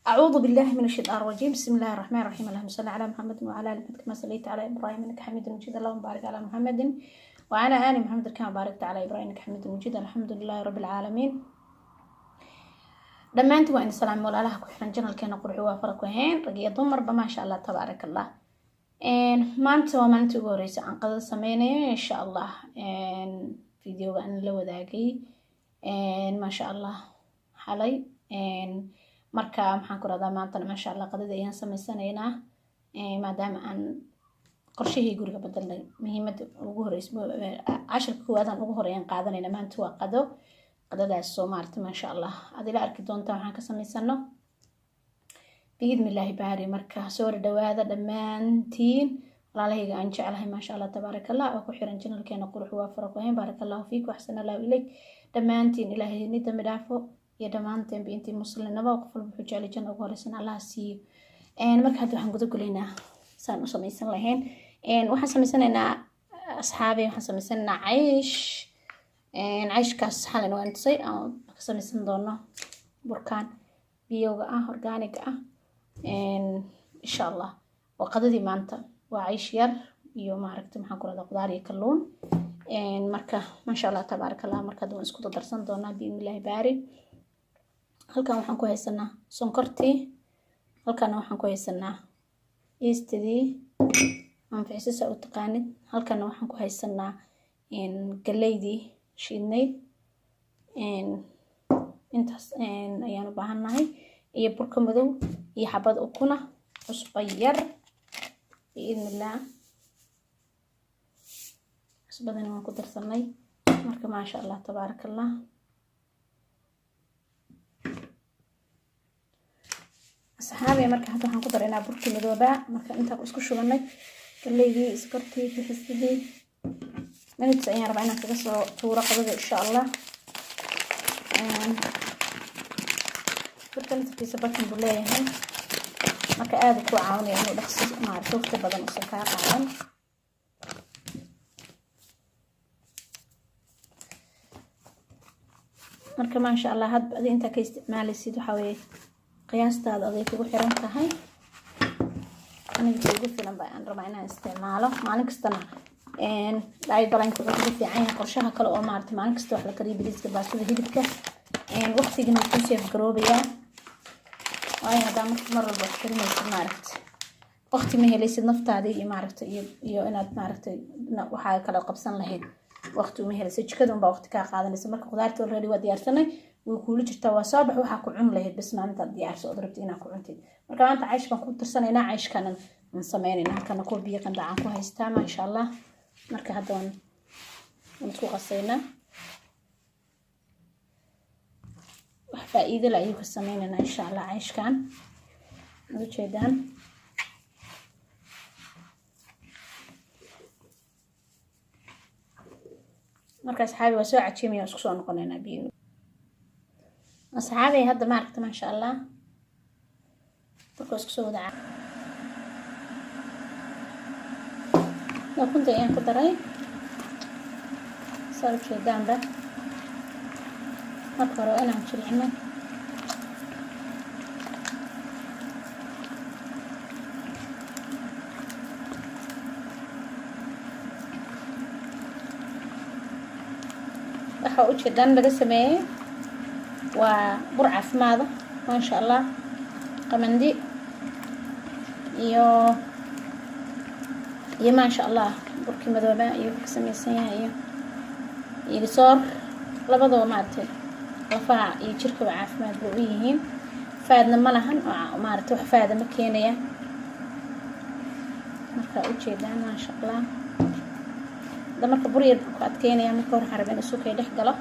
أعوذ بالله من الشيطان الرجيم. بسم الله الرحمن الرحيم. اللهم صل على محمد وعلى آل محمد كما صليت على إبراهيم إنك حميد مجيد. اللهم بارك على محمد وعلى آل محمد كما باركت على إبراهيم إنك حميد مجيد. الحمد لله رب العالمين. Dhammaantiin waa in salaam, walaalaha ku xiran channelkeena Qurxi waa Faraq Wahayn, rag iyo dumarba, maasha Allah, tabaaraka Allah. Maanta waa maalintii ugu horeysa aan qadada sameynayo, insha Allah. Videoga aan la wadaagay, maasha Allah, xalay. Marka maxaan ku rahdaa, maantana, maasha Allah, qadada ayaan sameysanaynaa, maadaama aan qorshihii guriga bedelnay. Muhiimada ugu horeysa, cashirka koowaad aan ugu horeeyaan qaadanayna maanta waa qado. Qadadaas soo maarta, maasha Allah, aad ila arki doontaa waxaan ka samaysano, biidnillaahi baari. Marka soo dhawaada dhammaantiin, walaalahayga aan jeclahay, maasha Allah, tabaaraka Allah, oo ku xiran channelkeena Qurux waa Faraq Wahayn. Baaraka Allahu fiik waxsana Allahu ilayk. Dhammaantiin Ilaahay ni dambi dhaafo iyo dhammaanteenba intii muslimnaba. Qof walba wuxuu jeclay janna ugu horeysan Allah siiyo. Marka hadda waxaan guda gelaynaa saan u samaysan lahayn. Waxaan samaysanaynaa, asxaabi, waxaan samaysanaynaa caysh. Cayshkaas xalin waan tusay aan ka samaysan doono burkaan biyowga ah, organiga ah, insha Allah. Waa qadadii maanta, waa caysh yar iyo, maaragta, maxaan ku rahdaa, qudaar iyo kalluun. Marka, maasha Allah, tabaaraka Allah, marka hadda waan isku dardarsan doonaa, biidnillaahi baari. Halkan waxaan ku haysanaa sonkortii, halkana waxaan ku haysanaa yeastidii, anficisa u taqaanid, halkana waxaan ku haysanaa galeydii shiidnayd. Intaas ayaan u baahannahay, iyo burka madow iyo xabad ukuna, cusba yar, biidnillah. Cusbadana waan ku darsanay. Marka, maasha Allah, tabaaraka Allah, asxaabi. Marka hadda waxaan ku daraynaa burkii madoobaa. Marka intaa isku shubanay, galeydii, iskortii, fixistidii, minutes ayaan rabaa inaan kaga soo tuuro qadada, insha Allah. Burka laftirkiisa bakin buu leeyahay, marka aada ku caawinaya inuu dhaqsi, maaragta, waqti badan usan kaa qaadan. Marka, maasha Allah, hadba adi intaa ka isticmaalaysid, waxaa weeye qiyaastaada aday kugu xiran tahay. Aniga ugu filan ba aan rabaa inaan isticmaalo maalin kastana. Diet planka wuxuu kugu fiican yahay qorshaha kale oo, maarata, maalin kasta wax la kariyo, bariiska, baastada, hilibka, waqtigana wuu kuu save garoobayaa, waayo haddaa marka mar walba wax karinaysid, maaragta, waqti ma helaysid naftaada iyo, maaragta, iyo inaad, maaragtay, waxaa kala qabsan lahayd waqti uma helaysid. Jikada unbaa waqti kaa qaadanaysa. Marka khudaarta already waa diyaarsanay, way kuula jirtaa. Waa soo bax, waxaa ku cun lahayd bas maalintaad diyaarso ood rabtid inaad ku cuntid. Marka maanta caysh baan ku tirsanaynaa, cayshkana aan sameynayna. Halkana kuwa biyo qandacaan ku haystaa, maasha Allah. Marka hadda waan isku qasaynaa. Wax faa-iido le ayuu ka sameynaynaa, insha Allah. Cayshkan ad ujeedaan. Marka, asxaabi, waa soo cajiimaya, isku soo noqonaynaa biyo. Asxaabi, hadda, maaragta, maasha Allah, marka isku soo wada ukunta ayaan ku daray, saa ujeedaanba. Marka hore waa inaan jilcino. Waxaa ujeedaan laga sameeyey waa bur caafimaada, maasha Allah, qamandi iyo, maasha Allah, burkii madooba iyo wuxuu ka sameysan yahay iyo soor. Labadaba, maaragtay, lafaha iyo jirkaba caafimaad bay u yihiin. Faadna ma lahan oo, maaragtay, wax faada ma keenaya. Marka ujeedaan, maasha Allah. Hadda marka bur yar baan ku adkeynaya. Marka hore waxaan rabaa in sukay dhex galo.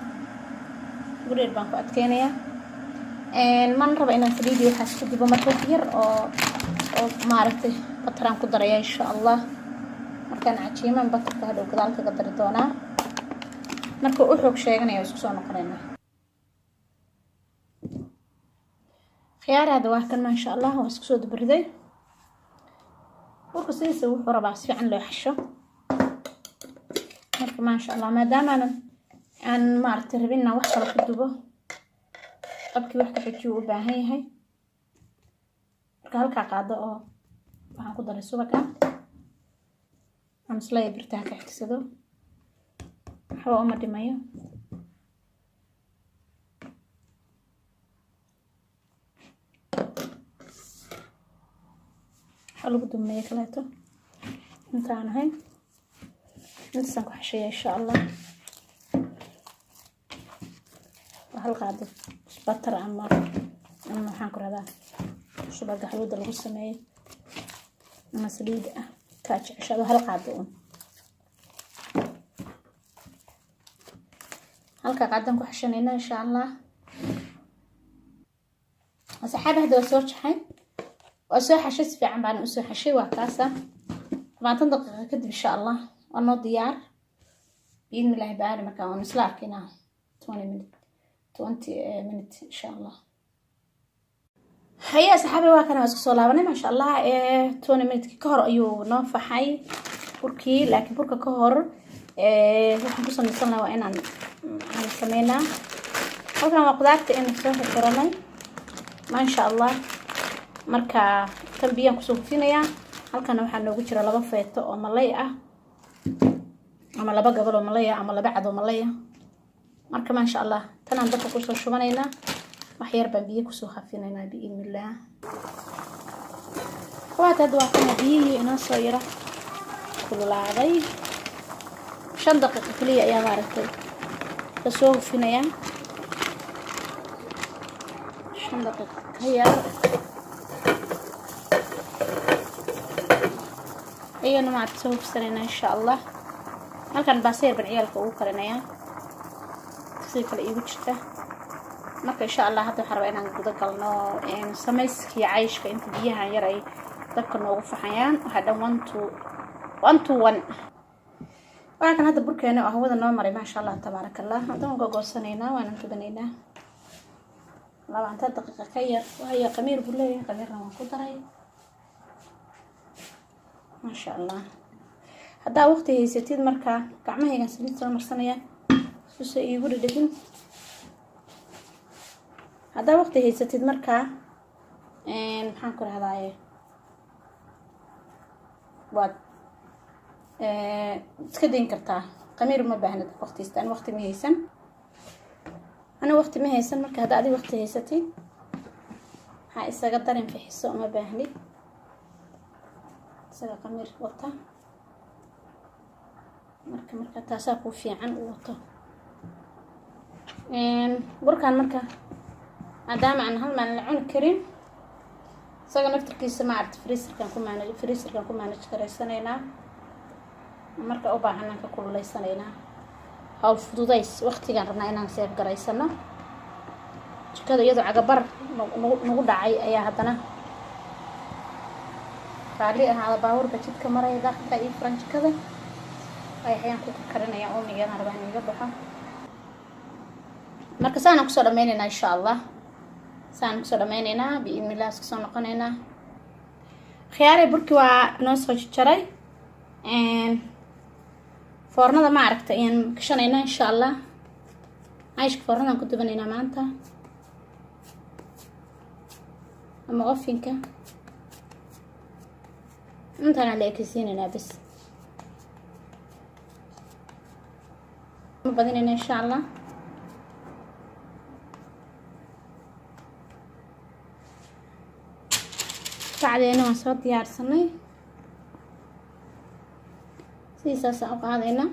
Bur yar baan ku adkeynaya. Man raba inaan saliidi waxaas ku dubo. Marka wax yar oo, maaragtay, bataraan ku daraya, insha Allah. Markaan cajiimaan batarka hadhow gadaal kaga dari doonaa. Marka u xoog sheeganaya, isku soo noqonaynaa. Khiyaar, hadda waa kan, maasha Allah, waa isku soo dubariday. Burka sidiisa wuxuu rabaa si fiican loo xasho. Marka, maasha Allah, maadaamaanan aan, maaragtay, rabin inaan wax kale ku dubo, qabkii wax ka xijiyo u baahan yahay. Marka halkaa qaado oo waxaan ku daray subag ah, aan isleeyahay birtaha ka xigsado, waxba uma dhimayo. Waxaa lagu dumeeye kaleeto intaan ahayn, intaasaan ku xashaya insha Allah. Waa hal qaado butter ama waxaan ku rahdaa subaga xalwada lagu sameeyo ama saliid ah, kaa jeceshaado, hal qaado un, halka qaadaan ku xashanayna insha Allah. Asxaabi, hadda waa soo jaxay, waa soo xashay, si fiican baan usoo xashay. Waa kaasa 20 daqiiqa kadib insha Allah waa noo diyaar biidnillaahi baari. Marka waan isla arkaynaa 20 minute, 20 minute insha Allah. Haye asxaabi, waa kana, waa isku soo laabanay maasha Allah. 20 minute ka hor ayuu noo faxay burkii, laakiin burka ka hor waxaan ku samaysan lahaa waa inaan aan sameynaa. Halkan waa qudaarta inaan soo xiranay maasha Allah. Marka tan biyaan kusoo hufinayaa. Halkana waxaa noogu jira laba feeto oo malay ah, ama laba gabal oo malay ah, ama laba cad oo malay ah. Marka maasha Allah, tanaan dabka kusoo shubanaynaa, wax yar baan biyo kusoo hafinaynaa biidnillaah. Waata hadda waa kana biyihii inoo soo yara kululaaday. 5 daqiiqo kaliya ayaa maaragtay lasoo hufinayaa, 5 daqiiqo ka yar ayaynu maaragtay soo hufsanaynaa insha Allah. Halkan baasta yar baan ciyaalka ugu karinayaa, sidii kale iigu jirta. Marka insha Allah hadda waxaan rabaa inaan guda galno samayskii cayshka. Inta biyahan yar ay dabka noogu faxayaan, waxaa dhan one to one to one. Waa kan hadda burkeena oo hawada noo maray maasha Allah tabaaraka Allah. Hadda waan gogoosanaynaa, waanan dubanaynaa 20 daqiiqa ka yar, waayo qamiir buu leeyahay, qamiirna waan ku daray maasha Allah. Haddaa waqti haysatid, markaa gacmahaygan saliid soo marsanaya suse iigu dhedhegin. Haddaa waqti haysatid, markaa maxaan ku rahdaaye, waad iska dayn kartaa, qamiir uma baahnid waqti haysta. Ani waqti ma haysan, ani waqti ma haysan. Marka hadda adig waqti haysatid, waxaa isaga darin fixiso, uma baahnid, isaga qamiir wata. Marka taasaa kuu fiican uu wato burkan. Marka maadaama aan hal maalin la cuni karin, isaga naftarkiisa maaragta freezerkan ku manage garaysanaynaa. Marka u baahanaan ka kululeysanaynaa. Hawl fududays, waqtigaan rabnaa inaan save garaysano. Jikada iyadoo cagabar nagu dhacay ayaa haddana raalli ahaada, baabuurka jidka maraya, daaqada ii furan jikada ayaan ku karkarinaya, uumigeedaan rabaa in iga baxo. Marka saanaan kusoo dhameyneynaa insha Allah, saanaan kusoo dhameyneynaa biidnillah, isku soo noqoneynaa. Khiyaare, burki waa noo soo jaray. Foornada ma aragta ayaan gashanaynaa insha Allah. Cayshka foornadaan ku dubanaynaa maanta ama ovenka. Intaanaa la ekeysiinaynaa bas, ma badinayna insha Allah. Bacdeena waan soo diyaarsanay, sidiisaasaan u qaadaynaa.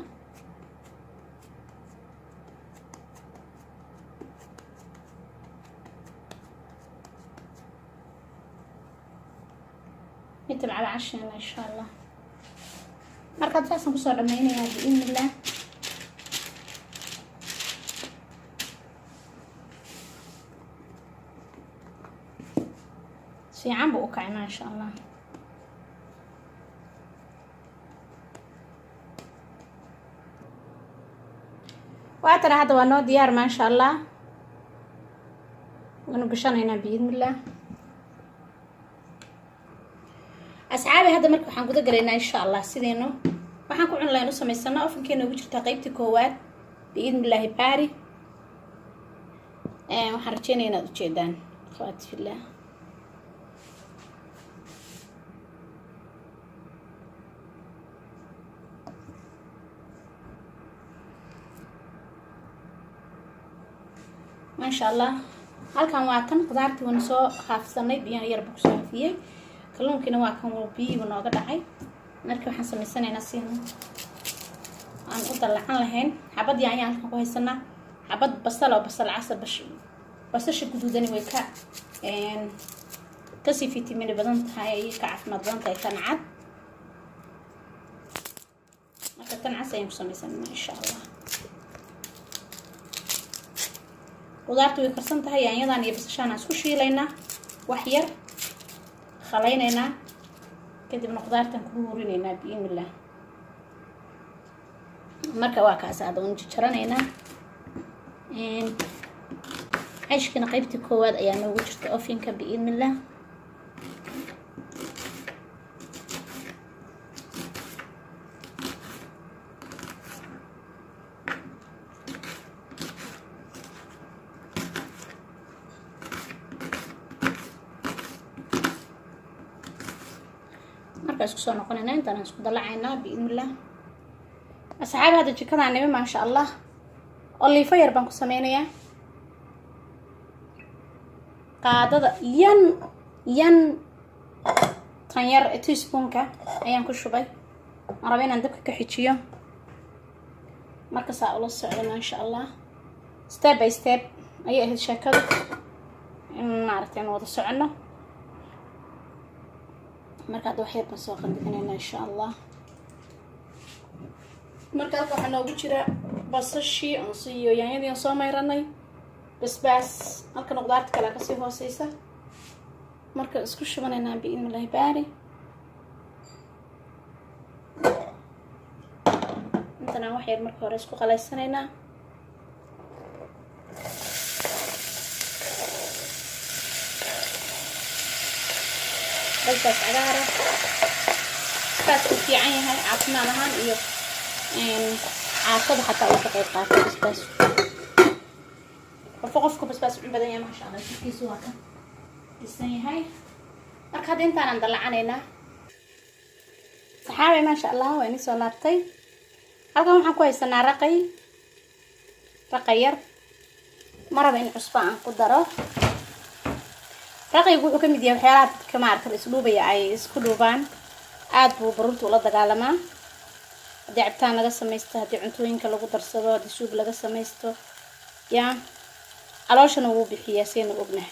Mitib cala casheena insha Allah. Markaad saasaan kusoo dhameynayaa biidnillah. Fiican buu u kacay maasha Allah. Waatana hadda waa noo diyaar maasha Allah, waanu gashanaynaa biidnillah. Asxaabi, hadda marka waxaan guda galaynaa insha Allah sidaynu waxaan ku cuni lahayn u samaysano. Ovenkeena ugu jirtaa qeybtii koowaad biidnillaahi baari. Waxaan rajeynaya inaad ujeedaan, akhwaati fillah. Maasha Allah, halkan waa tan qudaartii waan soo haafsanay, biyana yarba kusoo haafiyey. Kalluunkiina waa kan, biyihiiba nooga dhacay. Marka waxaan samaysanaynaa si aan u dallacan lahayn. Xabad yaanyaan halkan ku haysanaa, xabad basal oo basal casa. Basasha guduudani way kasii fitimini badan tahay, ay ka caafimaad badan tahay tan cad. Marka tan cas ayaan ku samaysanayna, insha Allah. Qudaartu way karsan tahay. Yaanyadan iyo basashaan aan isku shiilaynaa, wax yar khalaynaynaa, kadibna qudaartan ku huurinaynaa, biidnillah. Marka waa kaas, hadda waan jarjaranaynaa. Cayshkina qaybtii koowaad ayaa noogu jirta ofinka, biidnillah. Marka isku soo noqonayna, intaan isku dalacaynaa, biidnillah. Asxaabi, hadda jikadaan nimi, maasha Allah. Oliifo yar baan ku sameynayaa, qaadada yan yan tan yar, teaspoonka ayaan ku shubay. Waan raba inaan dabka ka xijiyo. Marka saa ula socdo, maasha Allah, step by step ayay ahayd sheekadu in maaragtay in wada soconno. Marka hadda wax yar baan soo qandicinaynaa, insha Allah. Marka halka waxaa noogu jira basashii iyo yaanyadii aan soo mayranay, basbaas. Halkana qudaarta kale kasii hooseysa. Marka isku shubanaynaa, biidnillahi baari. Intanaan wax yar marka hore isku qalaysanaynaa. Basbaas cagaara, basbaas u fiican yahay caafimaad ahaan iyo caafada xataa uu ka qayb qaato basbaas. Qofka qofka basbaas cun badan yahay, maasha Allah, jirkiisu waa ka dhisan yahay. Marka hadda intaanaan dallacanaynaa, saxaabay. Maasha Allah, waa ini soo laabtay. Halkan waxaan ku haysanaa raqay, raqay yar. Ma raba in cusbo aan ku daro. Raqaygu wuxuu ka mid yahay waxyaalaha dadka maaragta la isdhuubaya ay isku dhuubaan. Aada buu baruurta ula dagaalamaa. Haddii cabitaan laga samaysto, haddii cuntooyinka lagu darsado, haddii suug laga samaysto, yaa calooshana wuu bixiyaa, saynu ognahay.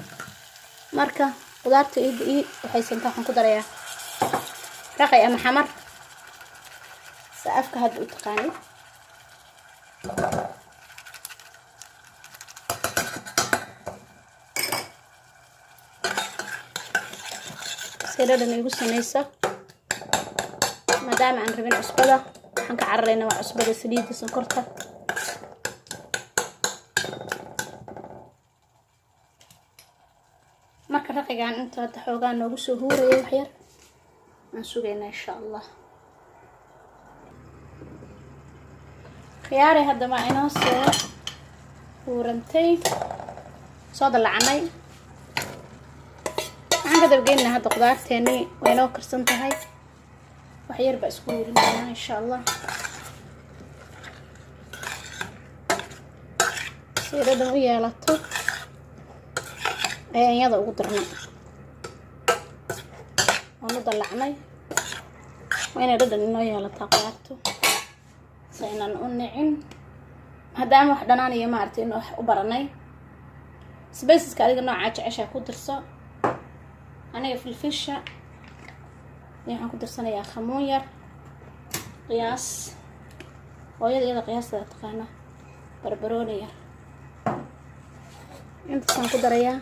Marka qudaarta ii waxaysantaa, waxaan ku darayaa raqay ama xamar, sa afka hadda u taqaanid. Si dhadhan igu samaysa, maadaama aan rabin cusbada. Waxaan ka cararaynaa waa cusbada, saliidda, sonkorta. Marka raqigan inta hadda xoogaa noogu soo huuraya, wax yar aan sugaynaa, insha Allah. Khiyaaray, hadda waa inoo soo huurantay, soo dalacanay. Waxaan ka dabageynaynaa hadda qudaarteeni. Way inoo karsan tahay, wax yar baa isku huurinaynaa, insha Allah, si dhadhan u yeelato ayaan iyada ugu darnay. Waan u dallacnay. Waa inay dhadhan inoo yeelataa qudaartu, si aynan u nicin, maadaama wax dhanaanayo maaragtay in wax u baranay. Spiceska adiga noocaa jeceshaa ku dirso. Aniga filfisha iyo waxaan ku darsanayaa khamuun yar, qiyaas hooyada iyada qiyaastada taqaana, barbarooni yar, intaasaan ku darayaa,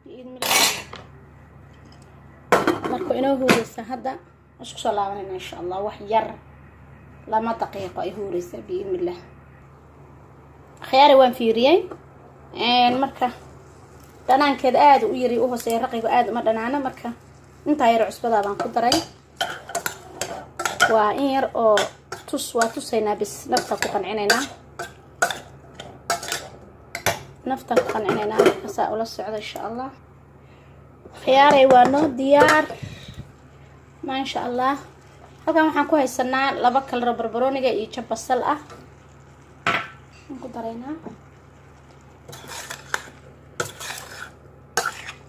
biidnillah. Marka inoo huureysa hadda, isku soo laabanayna, insha Allah. Wax yar, 2 daqiiqo ay huureysaa, biidnillah. Akhyaari, waan fiiriyey. Marka dhanaankeeda aada u yari, u hooseeya. Raqigu aada uma dhanaano. Marka intaa yar cusbadaa baan ku daray, waa in yar oo tus, waa tusaynaa bis. Naftaa ku qancinaynaa, naftaa ku qancinaynaa. Markaasaa ula socda, insha Allah. Khiyaaray, waa noo diyaar, maasha Allah. Halkan waxaan ku haysanaa laba kalaro barbarooniga iyo jab basal ah. Aan ku daraynaa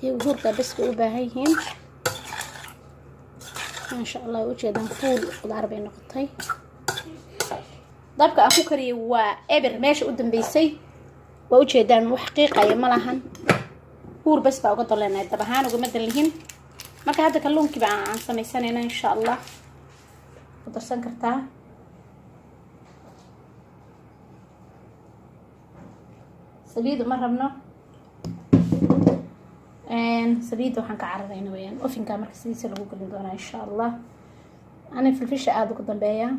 iyagu huurka bes bay u baahan yihiin. Maasha Allah, ujeedaan fuul qudaar bay noqotay. Dabka aan ku kariyay waa eber, meesha u dambeysay waa ujeedaan, wax qiiqaya ma lahan. Huur bes baa uga doleenahay, dab ahaan ugama dan lihin. Marka hadda kalluunkiiba aan samaysanayna, insha Allah ku darsan kartaa. Saliid uma rabno, saliidda waxaan ka cararayna weyaan ovenka. Marka sidiisa lagu gelin doonaa, insha Allah. Ani filfisha aada ugu dambeeya.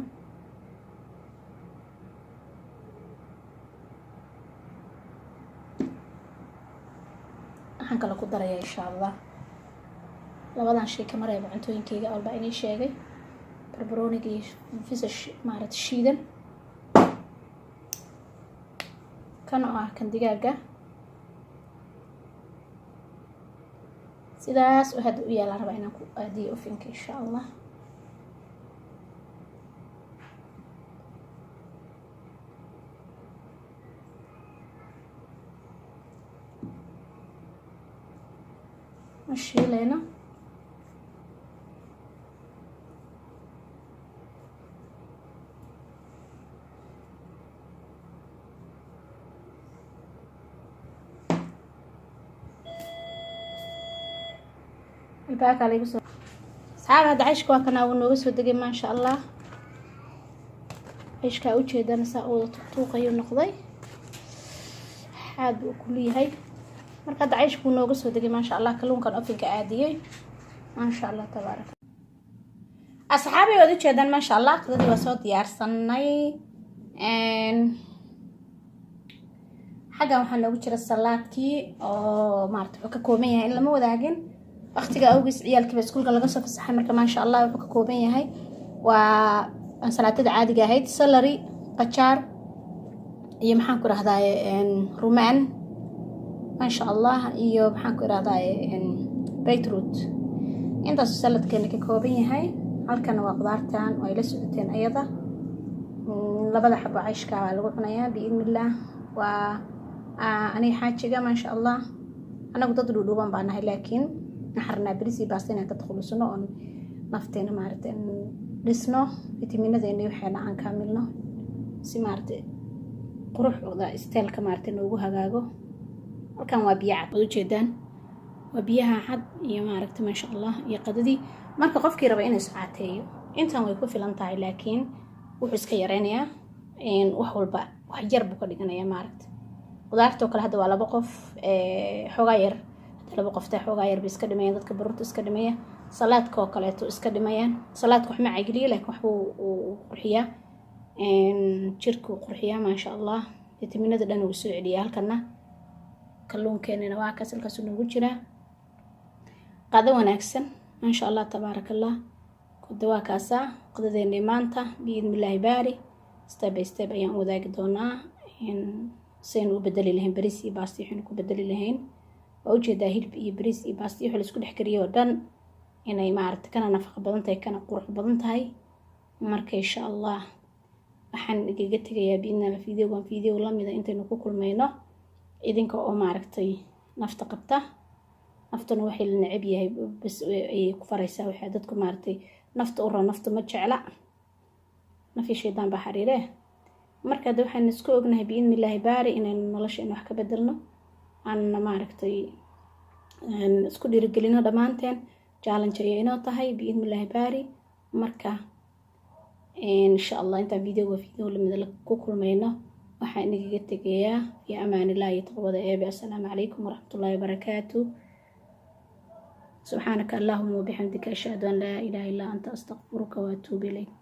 Waxaan kale ku daraya, insha Allah, labadan shay kama reebo cuntooyinkeyga walba inii sheegay: barbarooniga iyo filfisha maarata shiidan. Kan oo ah kan digaaga sidaas oo hadda u yaalaan rabaa inaan ku aadiyo ovenka, insha Allah. Ma shiileyno. Albaabka lagu soo asxaab. Hadda cayshka waa kanaa, uu nooga soo degay, maasha Allah. Cayshkaa ujeedana saa u wada tuqtuuqayuu noqday, aad buu u kulyahay. Marka hadda cayshka wuu nooga soo degay, maasha Allah. Kalluunkan ovenka aadiyey, maasha Allah, tabaaraka. Asxaabi, waad ujeedaan, maasha Allah, qadadii waa soo diyaarsanay. Xaggan waxaa noogu jira salaadkii oo maarata wuxuu ka kooban yahay in lama wadaagin waqtiga awgiis, ciyaalkiiba iskuulka laga soo fasaxay. Marka maasha Allah, wuxuu ka kooban yahay waa ansalaatada caadiga ahayd: celery, qajaar iyo maxaan ku rahdaye rumaan, maasha Allah, iyo maxaan ku irahdaye beetroot. Intaasuu saladkeena ka kooban yahay. Halkana waa qudaartan oo ay la socoteen ayada. Labada xabo cayshka baa lagu cunayaa, biidnillaah. Waa aniga xaajiga, maasha Allah. Anagu dad dhuudhuuban baa nahay, laakiin waxaan rabnaa bariis iyo baasta inaan ka takhalusno oon nafteena maaragtay dhisno, fitamiinadeena iyo waxeena aan kaamilno, si maaragtay quruxda styleka maaragtay noogu hagaago. Halkan waa biyo cad, waad ujeedaan, waa biyaha cad iyo maaragtay, maasha Allah, iyo qadadii. Marka qofkii raba inuu iscaateeyo intan way ku filan tahay, laakiin wuxuu iska yareynayaa wax walba, wax yar buu ka dhiganayaa maaragta. Qudaartoo kale hadda waa laba qof, xoogaa yar. Hadda laba qof tahay, xoogaa yar bay iska dhimayaan dadka baruurta iska dhimaya. Salaadka oo kaleeto iska dhimayaan. Salaadka wax ma cagiliyo, laakiin waxbuu uu qurxiyaa jirka, uu qurxiyaa, maasha Allah. Fitaminada dhan uu soo celiyaa. Halkana kalluunkeenina waa kaas, halkaasuu noogu jiraa. Qado wanaagsan, maasha Allah, tabaaraka Allah. Kuda waa kaasaa qadadeennii maanta, biidnillaahi baari. Step by step ayaan u wadaagi doonaa saynu u bedeli lahayn bariis iyo baasti. Waxaynu ku bedeli lahayn waa ujeedaa, hilib iyo bariis iyo baasti wixii laisku dhex kariyay oo dhan inay maaragta kana nafaqo badan tahay, kana qurux badan tahay. Marka insha Allah waxaan igaga tegayaa, biidnillah, videogan video lamida intaynu ku kulmayno, idinka oo maaragtay nafta qabta. Naftuna waxay la necab yahay bas ayay ku faraysaa. Waxay dadku maaragtay nafta u ro, nafta ma jecla, nafi shaydaan baa xariiree. Marka hadda waxaan isku ognahay, biidnillaahi baari, inaynu nolosha in wax ka bedelno, aanna maaragtay isku dhiirigelino dhammaanteen. Challenge ayay inoo tahay, biidnillaahi baari. Marka insha Allah intaan videoga video lamida ku kulmayno, waxaan idinkaga tegayaa fi amaanillah iyo taqwada eebe. Assalaamu calaykum waraxmatullaahi wabarakaatu. سبحانك اللهم وبحمدك، أشهد أن لا إله إلا أنت، أستغفرك وأتوب إليك.